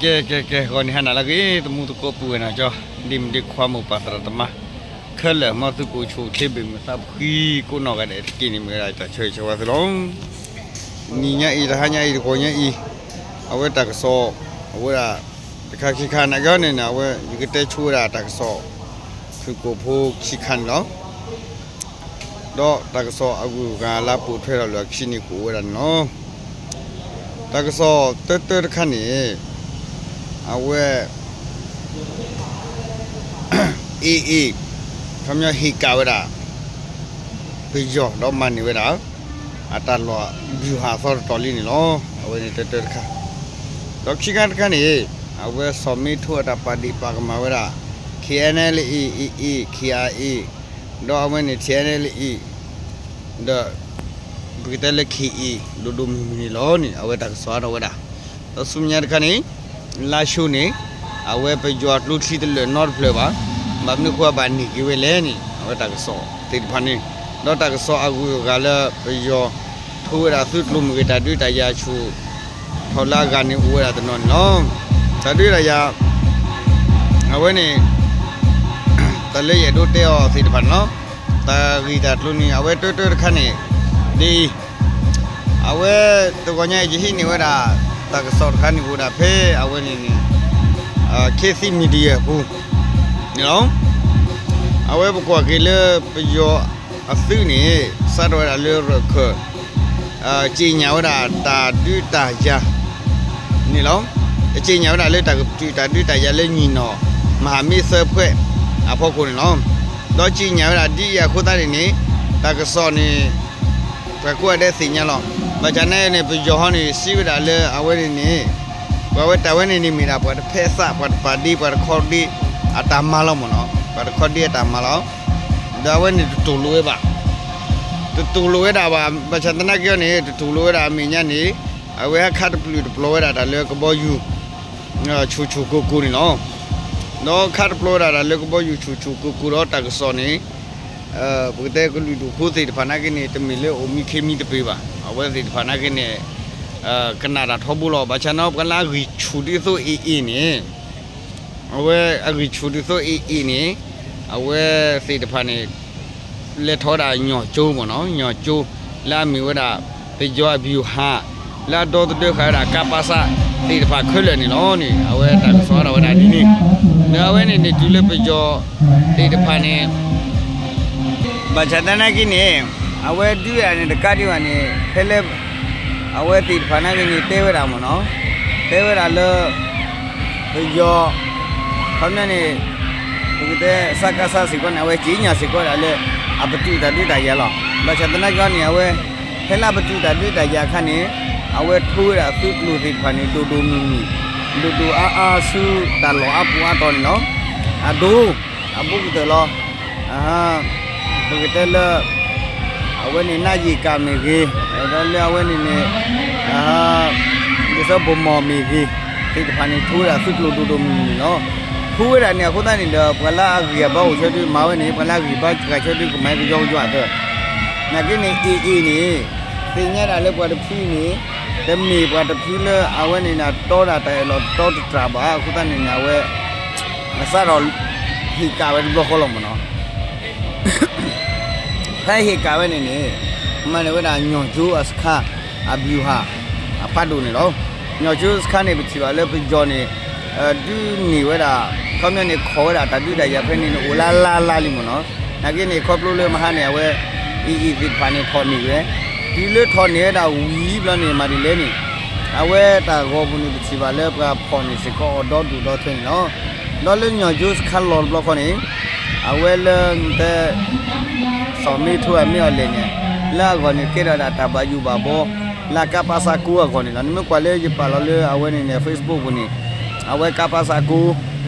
ကဲ ကဲ ကဲ ဂီၤနံၤဟါနၤလၢအဂ့ၤ သမူသကိးပုၢ်ဝဲၢ်နီၢ်ကၠီ ဒ့မုၣ်ဒ့ခွါ မိၢ်ပၢ်သရၣ်သမါ ခဲလၢာ် မ်သုကအိၣ်ဆူၣ်အိၣ်ချ့ ဘၣ်မုာ်သးဖှံ ကိးနီၢ်ဂၤဒဲးတက့ၢ်န့ၣ် မ့ၢ်ဝဲဒၣ်တၢ်ဆၢဂ့ၤဆၢဝါသုလီၤ. နံၤညါအံၤ တဟါညါအံၤ တဂီၤညါအံၤ အဝဲတၢ်ကစီၣ် အဝဲဒၣ် တခါခံခါနာ်က့န့ၣ် အဝဲ ယကတဲဆိဝဲဒၣ်တၢ်ကစီၣ် ဖုၣ်ကိာ်ဖိခံခါန့ၣ်လီၤ. ဒီးတၢ်ကစီၣ်အဂုၤအဂၤလၢပိာ်ထွဲထီၣ်လၢအခံန့ၣ် ကအိၣ်ဝဲဒၣ်န့ၣ်လီၤ. တၢ်ကစီၣ်တၢတၢတခါန့ၣ် အဝဲ AA ခီပညီဟ့ၣ်ကၣ်ဝဲဒၣ် ပယီၤဒီးမၤန့ၢ်ဝဲဒၣ် အတၢ်လီၢ်ဘျူးဟးသီတတီၤလံန့ၣ်လီၤ. အဝဲန့ၣ်တၢတၢတခါ ဒီးခံခါတခါန့ၣ် အဝဲစီၤမ့ထိအတၢ်ပာ်ဒ့ၣ်ပာ်ကမၣ်ဝဲဒၣ် KNLA AA KIA ဒီးအဝဲန့ၣ် TNLA ဒီး ပကတဲလၢ KA ဒိၣ်ဒိၣ်မုၢ်မုၢ်န့ၣ်လီၤန့ၣ် အဝဲတၢ်ကစီၣ်အါထီၣ်ဝဲဒၣ်. ဒီးဆူမဲာ်ညါတခါန့ၣ် လါၡိန့ၣ် အဝဲပယီၤအကျိချံတလၢာ်နီတဖျၢၣ်ဘၣ်. ဘၣ်မနုၤဃိဘၣ်န့ၢ်က့ၤဝဲလဲၣ်န့ၣ် အဝဲတၢ်ကစီၣ်သ့ၣ်တဖၣ်န့ၣ် ဒီးတၢ်ကစီၣ်အဂုၤအဂၤလၢပယီၤထိဝဲဒၣ်သုးကျိၤမ့ၢ်ဂ့ၤ တၢ်ဒုးတၢ်ယၤဆူၣ်ထီၣ်လၢအဂၤန့ၣ် အိၣ်ဝဲဒၣ်တနီၤန့ၣ်လီၤ. တၢ်ဒုးတၢ်ယၤ အဝဲန့ၣ် တၢ်လၢယအဲၣ်ဒိးတဲအီၤသ့ၣ်တဖၣ်န့ၣ်လီၤ. တၢ်ဂ့ၢ်တၢ်ကျိၤန့ၣ် အဝဲတၢတၢတခါန့ၣ် ဒ်အံၤ အဝဲတဂီၤညါအံၤ ယဟံးန့ၢ်ဝဲဒၣ် တၢ်ကစီၣ်တခါန့ၣ် အိၣ်ဒၣ်ဖဲအဝဲန့ၣ်န့ၣ် ခ့သံ Media အပူၤန့ၣ်လီၤ. အဝဲပကွၢ်က့ၤလၢပယီၤအသုးန့ၣ် စးထီၣ်ဝဲဒၣ်လၢရၢၢ်ခၢၣ် ကြေညာဝဲဒၣ်တၢ်ဒုးတၢ်ယၤန့ၣ်လီၤ. အကြေညာဝဲဒၣ်လၢတၢ်ကပတုာ်တၢ်ဒုးတၢ်ယၤလၢညီၣ်နီၣ် မဟာမိတ်သၢဖက်အဖီခိၣ်န့ၣ်လီၤ. ဒီးကြေညာဝဲဒၣ်ဒ်အံၤအဃိသတးန့ၣ်န့ၣ် တၢ်ကစီၣ်န့ၣ် ပှၤကိးဂၤဒဲးသ့ၣ်ညါလီၤ. ဘၣ်ဆၣ်နာ်က့န့ၣ် ပယီၤဟီန့ၣ် စံးဝဲဒၣ်လၢအဝဲန့ၣ်န့ၣ် ပှၤဝဲတၢ်ဝဲန့ၣ်န့ၣ်မ့ၢ်ဒၣ်ပှၤတဖဲးသး ပှၤတပာ်ဒ့ ပှၤတခီဒ့ အတၢ်မၤလီၤမ့ၢ်နီၤ. ပှၤတခီဒ့အတၢ်မၤလီၤ. ဒီးအဝဲန့ၣ်တတူၢ်လိာ်ဝဲဘၣ်. တတူၢ်လိာ်ဝဲဒၣ်ဘၣ်. ဘၣ်ဆၣ်သနာ်က့အီၤန့ၣ် တတူၢ်လိာ်ဝဲဒၣ်အမဲာ်ညါန့ၣ် အဝဲဟဲခးတပျုာ်တပျီၤဝဲဒၣ်တၢ်လၢကဘီယူၤ ဆူၣ်ဆူၣ်ကိၢ်ကိၢ်န့ၣ်လီၤ. ဒီးခးတပျီၤဝဲဒၣ်တၢ်လၢကဘီယူၤဆူၣ်ဆူၣ်ကိၢ်ကိၢ်ဒီးတၢ်ကစီၣ်န့ၣ် ပကတဲကလုာ်ဒူၣ်ဖိသ့ၣ်တဖၣ်နာ်က့န့ၣ် တမ့ၢ်လၢအိၣ်မံခ့မံတပ့ၤဘၣ်. အဝဲသ့ၣ်တဖၣ်နာ်က့န့ၣ် ကနၣ်တၢ်ထီဘိလီၤ. ဘၣ်ဆၣ်န့ၣ် ပှၤလၢအဂံၢ်ဆူၣ်ဒ်သိး AA န့ၣ် အဝဲအဂံၢ်ဆူၣ်ဒ်သိး AA န့ၣ် အဝဲသ့ၣ်တဖၣ်န့ၣ် လဲၤထီၣ်ဝဲဒၣ်ညီၣ်ကၠိမ့ၢ်နီၤ, ညီၣ်ကၠိ လၢအမ့ၢ်ဝဲဒၣ် ပယီၤအဗျူဟာ လၢအဒီသဒၢဃာ်ဝဲဒၣ် ကပစ သ့ၣ်တဖၣ်ခဲလၢာ်န့ၣ်လီၤန့ၣ် အဝဲတၢ်ကစီၣ်အါထီၣ်ဝဲဒၣ်ဒ်န့ၣ်. ဒီးအဝဲန့ၣ်န့ၣ် တုၤလၢပယီၤသ့ၣ်တဖၣ်န့ၣ် ဘၣ်ဆၣ်သနာ်က့န့ၣ် အဝဲဒုးဝဲဒၣ်န့ၣ်တကးဒံးဘၣ်န့ၣ် ဖဲလၢ အဝဲသ့ၣ်တဖၣ်နာ်က့န့ၣ် တဲဝဲဒၣ်မ့ၢ်နီၤ, တဲဝဲဒၣ်လၢ ပယီၤ ခီပညီန့ၣ် ပကတဲ စကစ စ့ၢ်ကီးန့ၣ် အဝဲကြေညာစ့ၢ်ကီးဒၣ်လၢ အပတုာ်တၢ်ဒုးတၢ်ယၤလီၤ. ဘၣ်ဆၣ်သနာ်က့န့ၣ် အဝဲ ဖဲလၢအပတုာ်တၢ်ဒုးတၢ်ယၤအခါန့ၣ် အဝဲထိဝဲဒၣ်သုးကျိၤသ့ၣ်တဖၣ်န့ၣ် ဒိၣ်ဒိၣ်မုၢ်မုၢ် ဒိၣ်ဒိၣ်အါအါဆူတၢ်လီၢ်အါပူၤအါတီၤန့ၣ်လီၤ. အဒိ အဘူးကတၢၢ်လီၤ. ပကတဲလၢ အဝဲန့ၣ် နၢ်ယံာ်ကၣ်မ့ၢ်ဂ့ၤ, ဒီးလၢအဝဲန့ၣ်န့ၣ် ဒ်သိးပမီၢ်မ့ၢ်ဂ့ၤ သ့ၣ်တဖၣ်န့ၣ် ထိဝဲဒၣ်သုးကျိၤဒိၣ်ဒိၣ်မုၢ်မုၢ်န့ၣ်လီၤ. ထိဝဲဒၣ်န့ၣ် အဃိသတးန့ၣ်ဒီး ပှၤလၢအဂံၢ်အဘါအိၣ်ဆၢဒုးမၤဝဲန့ၣ် ပှၤလၢအဂံၢ်ဘါတဂၤဆၢဒုးကမၤကယီကယီအသး နာ်က့န့ၣ် AA န့ၣ် သ့ၣ်ညါဒၣ်လၢပှၤတဖုန့ၣ် တမ့ၢ်ပှၤတဖုလၢအဝဲန့ၣ်န့ၣ် တီဒၣ်တၢ်အၢၣ်လီၤတီတတြၢ်ဘၣ်. အဃိသတးန့ၣ်န့ၣ် အဝဲ အစးထီၣ် ဟ့ၣ်ကၣ်ဝဲတဘျီဃီလီၤမ့ၢ်နီၤ. ဖဲဟ့ၣ်ကၣ်ဝဲန့ၣ်န့ၣ် မၤန့ၢ်ဝဲဒၣ်ညီၣ်ကၠိအစခါ အဗျူဟာ အဖးဒိၣ်န့ၣ်လီၤ. ညီၣ်ကၠိစခါန့ၣ် ပထံၣ်ဘၣ်လၢပယီၤန့ၣ် ဒုးန့ၢ်ဝဲဒၣ် ခီပညီန့ၣ် ခိးဝဲဒၣ်တၢ်ဒုးတၢ်ယၤဖဲန့ၣ်န့ၣ် အိၣ်လၢလါလါလံမ့ၢ်နီၤ. နာ်က့န့ၣ် ခီဖျိလၢမဟါန့ၣ် အဝဲ AA သ့ၣ်တဖၣ်န့ၣ် ထီၣ်န့ၢ်ဝဲ တုၤလၢထီၣ်န့ၢ်ဝဲဒၣ်ဝံၤဘျီန့ၣ် မၤဒ်လဲၣ်န့ၣ် အဝဲတၢ်ဂီၤပူၤန့ၣ် ပထံၣ်ဘၣ်လၢပှၤဖီၣ်န့ၢ်စ့ၢ်ကီးအီၤဒီဒူၣ်ဒီထၢန့ၣ်လီၤ. ဒီးလၢညီၣ်ကၠိစခါလီၤတဘျီဃီန့ၣ် အဝဲလၢတဲ စီၤမ့ထိအမ့ၢ်အီၤလဲၣ်န့ၣ် လၢအဂီၢ်န့ၣ် ကဲထီၣ်ဒၣ်တၢ်ဘၣ်ယိၣ်ဘၣ်ဘီ လၢကပစ ကိအဂီၢ်န့ၣ်လီၤ. နမ့ၢ်ကွၢ်လၢယပာ်လီၤလၢအဝဲန့ၣ်န့ၣ် Facebook ပူၤန့ၣ် အဝဲကပစ ကိ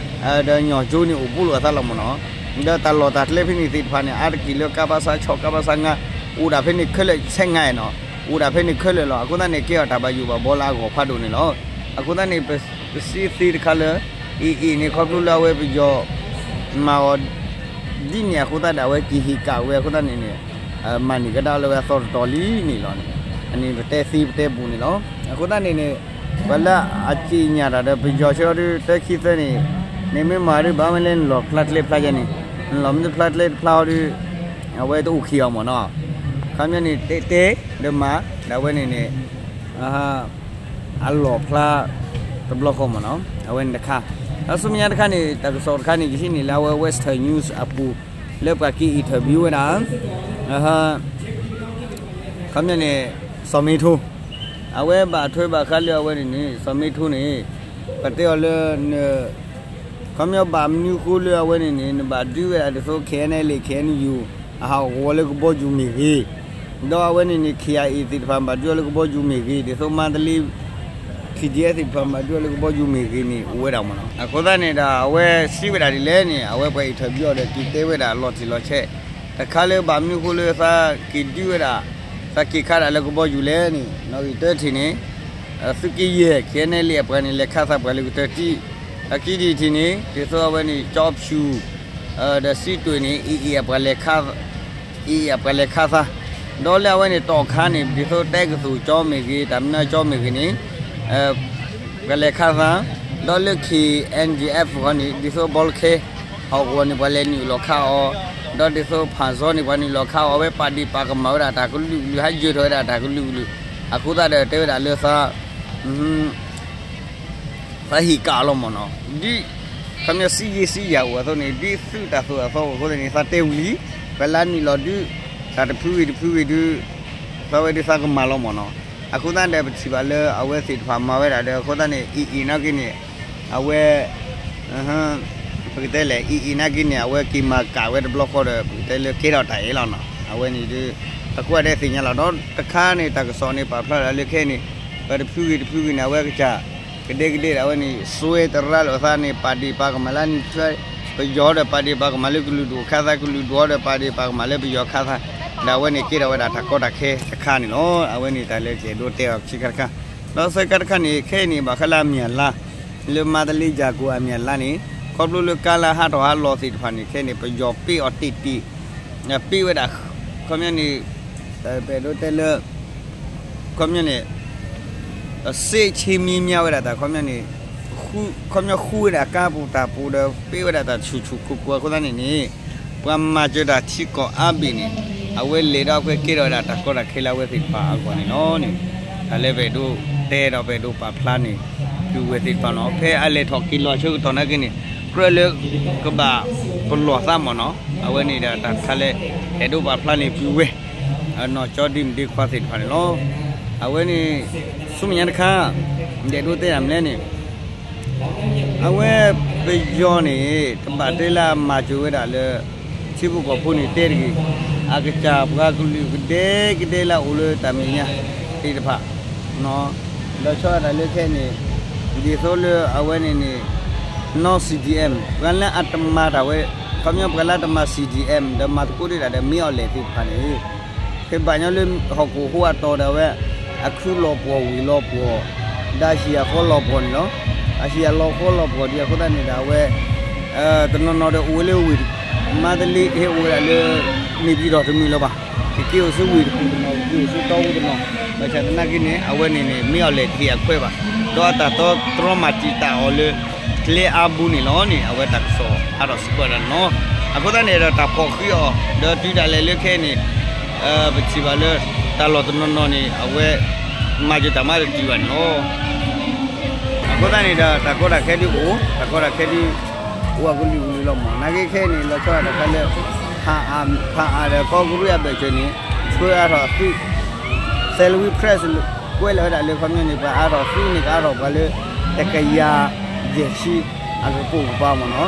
ဒီးညီၣ်ကၠိန့ၣ် အိၣ်ဘူးလိာ်အသးလီၤမ့ၢ်နီၤ. ဒီးတၢ်လီၢ်တၢ်ကျဲဖဲန့ၣ်သ့ၣ်တဖၣ်န့ၣ် အါတက့ၢ်လၢကပစ ဆီၣ် ကပစ ငါ အိၣ်ဒၣ်ဖဲန့ၣ်ခဲလၢာ်ဆဲးငါနီၤ. အိၣ်ဒၣ်ဖဲန့ၣ်ခဲလၢာ်လီၤ. အဃိသတးန့ၣ် ကဲအီၤတၢ်ဘၣ်ယိၣ်ဘၣ်ဘီလၢအဂီၢ်ဖးဒိၣ်န့ၣ်လီၤ. အဃိသတးန့ၣ် ပစံးသ့တခါလၢ AA န့ၣ် ခီဖျိလၢအဝဲပယီၤ မၤအီၤ ဒ်န့ၣ်အဃိသတးဒီး အဝဲက့ၤဟ့ၣ်ကၣ်ဝဲအဃိသတးန့ၣ်န့ၣ် မၤန့ၢ်ကဒါလၢဝဲအသီတတီၤလံန့ၣ်လီၤန့ၣ်. အန့ၣ်ပတဲသ့ပတဲပူၤန့ၣ်လီၤ. အဃိသတးန့ၣ်န့ၣ် ပှၤလၢအစံၣ်ညၣ်တၢ်ဒီးပယီၤဆၢအီၤဒုး တၢခံသၢန့ၣ်, နမ့ၢ်မၤဒုးဘၣ်မ့ၢ်လၢနလီၢ်ဖျါကျဲဖျါယဲန့ၣ်, နလီၢ်မ့ၢ်တဖျါကျဲတဖျါအီၤဒုး အဝဲတအိၣ်ခံအီၤမ့ၢ်နီၤ. ခီပညီန့ၣ် တဲတဲဒီးမၤ ဒီးအဝဲန့ၣ်န့ၣ် အလီၢ်ဖျါတဘျီဃီမ့ၢ်နီၤ, အဝဲန့ၣ်တခါ. ဒီးဆူမဲာ်ညါတခါန့ၣ် တၢ်ကစီၣ်တခါန့ၣ် ယဟံးန့ၢ်လၢအဝဲ Western News အပူၤ လၢပှၤက့ၤ interview ဝဲဒၣ် ခီပညီန့ၣ် စီၤမ့ထိ, အဝဲဘၣ်ထွဲဘၣ်ဃးလၢအဝဲန့ၣ်န့ၣ် စီၤမ့ထိန့ၣ် ပတဲအီၤလၢ ခီပညီဘၣ်မနုၤဃိလၢအဝဲန့ၣ်န့ၣ် နဘၣ်ဒုးဝဲဒၣ်ဒ်သိး KNLA KNU အဟးဂီၤလၢကဘီယူၤမ့ၢ်ဂ့ၤ, ဒီးအဝဲန့ၣ်န့ၣ် KIA သ့ၣ်တဖၣ်ဘၣ်ဒုးအီၤလၢကဘီယူၤမ့ၢ်ဂ့ၤ, ဒ်သိးမါတလ့ PDF သ့ၣ်တဖၣ်ဘၣ်ဒုးအီၤလၢကဘီယူၤမ့ၢ်ဂ့ၤန့ၣ် အိၣ်ဝဲဒၣ်မ့ၢ်နီၤ. အဃိသတးန့ၣ်ဒီး အဝဲစံးဝဲဒၣ်ဒ်လဲၣ်န့ၣ် အဝဲပှၤ interview အီၤဒီးက့ၤတဲဝဲဒၣ်လီၤတံၢ်လီၤဆဲး တခါလၢဘၣ်မနုၤဃိလၢသးက့ၤဒုးဝဲဒၣ် သးက့ၤခးဒၣ်လၢကဘီယူၤလဲၣ်န့ၣ် နီၣ်ဂံၢ်တၢထံၣ်န့ၣ် သုးက့ယဲၢ် KNLA အပှၤန့ၣ် လဲၤခးသးပှၤလၢကတၢၢ်တံၢ်, အခံဒံးထံၣ်န့ၣ် ဒ်သိးအဝဲန့ၣ် ကၠီဖၠူၣ် ဒီးစံးတွ့ၣ်န့ၣ် AA အပှၤလဲၤခး AA အပှၤလဲၤခးသး, ဒီးလၢအဝဲန့ၣ်တီၢ်ခါန့ၣ် ဒ်သိးတၢ်ကသူၣ်ကၠီမ့ၢ်ဂ့ၤ တၢ်မနုၤကၠီမ့ၢ်ဂ့ၤန့ၣ် ပှၤလဲၤခးသး, ဒီးလၢ K N D F ဃီန့ၣ် ဒ်သိးဘီလၢခဲ ဟီၣ်ကဝီၤန့ၣ် ပှၤလဲၤနုာ်လီၤခးအီၤ, ဒီးဒ်သိးဖၣ်စီန့ၣ် ပှၤနုာ်လီၤခးအီၤ အဝဲပာ်ဒ့ၣ်ပာ်ကမၣ်ဝဲဒၣ်တၢ်ကလုာ်ကလုာ် ဟးယၢၤထီၣ်ဝဲဒၣ်တၢ်ကလုာ်ကလုာ်, အဃိသတးဒီးတဲဝဲဒၣ်လၢသး သးဟ့ၣ်ကးအီၤလီၤမ့ၢ်နီၤ, ဒ် ခီပညီစံယ့စံယၤအိၣ်အသိးန့ၣ် ဒ်သုးတၢ်သိၣ်တၢ်သီအိၣ်အဃိသတးန့ၣ် သးတဲဝံၤလံ, ပှၤလၢနုာ်လီၤဒုး တၢ်တဖုဂ့ၤတဖုဂ့ၤဒုး သးဝဲဒုးသးကမၤလီၤမ့ၢ်နီၤ, အဃိသတးဒီးပထံၣ်ဘၣ်လၢအဝဲသ့ၣ်တဖၣ်မၤဝဲဒၣ်ဒီး အဃိသတးန့ၣ် AA နာ်က့န့ၣ် အဝဲ ပကတဲလဲၣ် AA နာ်က့န့ၣ် အဝဲက့ၤမၤကၣ်ဝဲတဘျီဃီဒီး ပကတဲလၢကဲထီၣ်တၢ်အဲၣ်လီၤနီၤ, အဝဲန့ၣ်ဒုး အကွၢ်ဒဲးသ့ၣ်ညါလီၤ. ဒီးတခါန့ၣ် တၢ်ကစီၣ်န့ၣ် ပာ်ဖျါဒၣ်လၢခဲအံၤန့ၣ် ပှၤတဖုဂ့ၤတဖုဂ့ၤန့ၣ် အဝဲကစၢ် ကဒဲကဒဲဒၣ်ဝဲန့ၣ် စွဲတရၢလိာ်သးန့ၣ် ပာ်ဒ့ၣ်ပာ်ကမၣ်လၢနံၣ်ထွဲ ပယီၤဒီးပာ်ဒ့ၣ်ပာ်ကမၣ်လၢကလုာ်ဒူၣ်ခးသး ကလုာ်ဒူၣ်ဒီးပာ်ဒ့ၣ်ပာ်ကမၣ်လၢပယီၤခးသး, ဒီးအဝဲန့ၣ်ကဲထီၣ်ဝဲဒၣ်တၢ်ကီတၢ်ခဲတခါန့ၣ်လီၤ. အဝဲန့ၣ်တၢ်လၢကအဲၣ်ဒိးတဲအီၤခံခါတခါ, ဒီးသၢခါတခါန့ၣ် ခဲအံၤန့ၣ် ဘၣ်ဃးလၢအမံၤအလါ လၢမါတလ့ယၤကိာ်အမံၤအလါန့ၣ် ခီဖျိလၢကါလၢဟးထီၣ်ဟးလီၤသ့ၣ်တဖၣ်န့ၣ် ခဲအံၤန့ၣ် ပယီၤပ့အီၤတ့ၢ်တ့ၢ် ပ့ဝဲဒၣ် ခီပညီန့ၣ် ပအဲၣ်ဒိးတဲလၢ ခီပညီန့ၣ် စ့ဆ့မံမံဝဲဒၣ်တၢ် ခီပညီန့ၣ် ခီပညီဃုဝဲဒၣ်ကါပူၤတၢ်ပူၤဒီး ပ့ဝဲဒၣ်တၢ်ဆူၣ်ဆူၣ်ကိၢ်ကိၢ်အဃိသတးန့ၣ်န့ၣ် ပှၤမၤစၢၤတၢ်ထံကီၢ်အါဘ့ၣ်န့ၣ် အဝဲလဲၤဒီးအကွဲကဲထီၣ်ဝဲဒၣ်တၢ်ကီတၢ်ခဲလၢအဝဲသ့ၣ်တဖၣ်အဂီၢ်န့ၣ်လီၤန့ၣ် တၢ်လၢပအဲၣ်ဒိးတဲဒီးပအဲၣ်ဒိးပာ်ဖျါန့ၣ် ပုၢ်ဝဲၢ်သ့ၣ်တဖၣ်နီၤ ဖဲအလဲၤထီၣ်က့ၤလီၤဆၢကတီၢ်နာ်က့န့ၣ် ကြၢးလၢကဘၣ်ပလီၢ်သးမ့ၢ်နီၤ အဝဲန့ၣ်ဒီးတၢ်တခါလၢ အဲၣ်ဒိးပာ်ဖျါန့ၣ်ပုၢ်ဝဲၢ် နီၢ်ကၠီဒ်မုၢ်ဒ့ခွါသ့ၣ်တဖၣ်န့ၣ်လီၤ. အဝဲန့ၣ် ဆူမဲာ်ညါတခါ ယအဲၣ်ဒိးတဲဒၣ်မနုၤလဲၣ်န့ၣ် အဝဲပယီၤန့ၣ် တဘၣ်တဲလၢအမၤစၢၤဝဲဒၣ်လၢ ထံဖိကီၢ်ဖိန့ၣ်တဲတဂ့ၤ, အကစၢ်ပှၤကလုာ်ကဒဲကဒဲလၢအအိၣ်လၢတၢ်မဲာ်ညါသ့ၣ်တဖၣ် ဒီးဆီဒၣ်တၢ်လၢခဲအံၤန့ၣ် ဒ်သိးလၢအဝဲန့ၣ်န့ၣ် နီၢ် C D M ပှၤလၢအတမၤတၢ်ဝဲ ခီပညီပှၤလၢအတမၤ C D M ဒီးမၤသကိးဒံးတၢ်ဒီးမ့ၢ်အီၤလဲၣ်သ့ၣ်တဖၣ်န့ၣ် ဖဲဘၣ်ညီလၢဟီၣ်ခိၣ်ဟိအတီၤဒီးအဝဲ အခူလီၤပှီၢ်ဝ့ၢ်လီၤပှီၢ် ဒီးအဟံၣ်အဃီလီၤပှီၢ်န့ၣ်လီၤ. အဟံၣ်အလီၤဃီလီၤပှီၢ်ဒ်အဃိသတးန့ၣ်ဒီးအဝဲ တနီၤနီၤဒီးအိၣ်ဝဲလၢဝ့ၢ် မါတလ့ဟဲအိၣ်ဝဲဒၣ်လၢ န့ၣ်ပၠံၤတီၢ်တမုာ်လၢၤဘၣ်. ကက့ၤအိၣ်ဆူဝ့ၢ်တပူၤတနီၤ ကက့ၤအိၣ်ဆူတီပူၤတနီၤ ဘၣ်ဆၣ်သနာ်က့န့ၣ် အဝဲန့ၣ်န့ၣ် မ့ၢ်အီၤလဲၣ်တဟ့ၣ်အခွဲးဘၣ်. ဒီးအတၢ်တြီမၤတံာ်တာ်အီၤလၢ ကျဲအါဘိန့ၣ်လီၤန့ၣ် အဝဲတၢ်ကစီၣ်ဟးထီၣ်စ့ၢ်ကီးဝဲဒၣ်န့ၣ်လီၤ. အဃိသတးန့ၣ်ဒီးတၢ်ဖီၣ်ဃံးအီၤ ဒီးတုၤဒၣ်လဲာ်လၢခဲအံၤန့ၣ် ပထံၣ်ဘၣ်လၢ တၢ်လီၢ်တနီၤနီၤန့ၣ် အဝဲ မၤစၢၤတၢ်မၤတတုၤဘၣ်န့ၣ်လီၤ. အဃိသတးန့ၣ်ဒီး တၢ်ကီတၢ်ခဲဒုးအိၣ် တၢ်ကီတၢ်ခဲဒုး အိၣ်အကလုာ်ကလုာ်လီၤမး. နာ်က့ခဲအံၤန့ၣ် လီၤဆီဒၣ်တၢ်ခါလၢ ဖးအါ ဖးအါဒီးကီၢ်ကရံၣ်အဘၢၣ်စၢၤန့ၣ် ဆှၢအါထီၣ်သုး Salween Press ကွဲးလီၤဝဲဒၣ်လၢခီပညီန့ၣ် ပှၤအါထီၣ်သုးန့ၣ် ကအါထီၣ်ပှၤလၢ တကယၤယဲၢ်ဆံ အကပိာ်ကပၤမ့ၢ်နီၤ.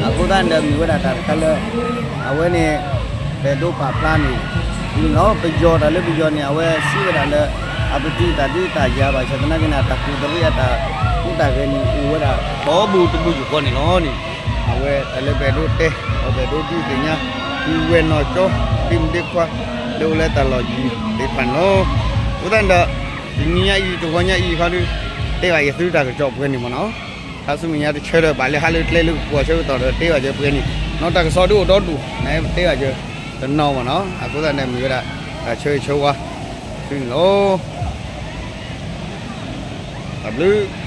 အဃိသတးန့ၣ်ဒီးမ့ၢ်ဝဲဒၣ်တၢ်တခါလၢ အဝဲန့ၣ် ပအဲၣ်ဒိးပာ်ဖျါန့ၣ် လီၤ ပယီၤတၢ်လၢပယီၤန့ၣ် အဝဲစံးဝဲဒၣ်လၢ အပတုာ်တၢ်ဒုးတၢ်ယၤဘၣ်ဆၣ်သနာ်က့န့ၣ် တၢ်ကူၣ်တရံးအတၢ်ကူၣ်တၢ်ဂဲၤန့ၣ် အိၣ်ဝဲဒၣ် ထီဘိတဘိယူၢ်ဃီန့ၣ်လီၤန့ၣ် အဝဲတၢ်လၢပအဲၣ်ဒိးတဲ ဒီးပအဲၣ်ဒိးဒုးသ့ၣ်ညါ ပုၢ်ဝဲၢ်နီၢ်ကၠီ ဒ်မုၢ်ဒ့ခွါ လၢအိၣ်လၢတၢ်လီၢ်ယံၤသ့ၣ်တဖၣ်န့ၣ်လီၤ. အဃိသတးန့ၣ်ဒီး တနံၤညါအံၤ တဂီၤညါအံၤခီဒုး တဲဘၣ်ယသုတၢ်ကစီၣ်ပှဲၤန့ၣ်မ့ၢ်နီၤ. ခါဆူမဲာ်ညါတဆၢဒီး ဘၣ်လၢဟးလၢကျဲလၢကပူၤအဆၢကတီၢ်ဒီး တဲဘၣ်ယပှဲၤန့ၣ် နီၢ်တၢ်ကစီၣ်ဒုးအိၣ်ဒီဒူၣ် နတဲဘၣ်ယတနီၤမ့ၢ်နီၤ. အဃိသတးန့ၣ် မ့ၢ်ဝဲဒၣ် တၢ်ဆၢဂ့ၤဆၢဝါ သုန့ၣ်လီၤ. တၢ်ဘျုး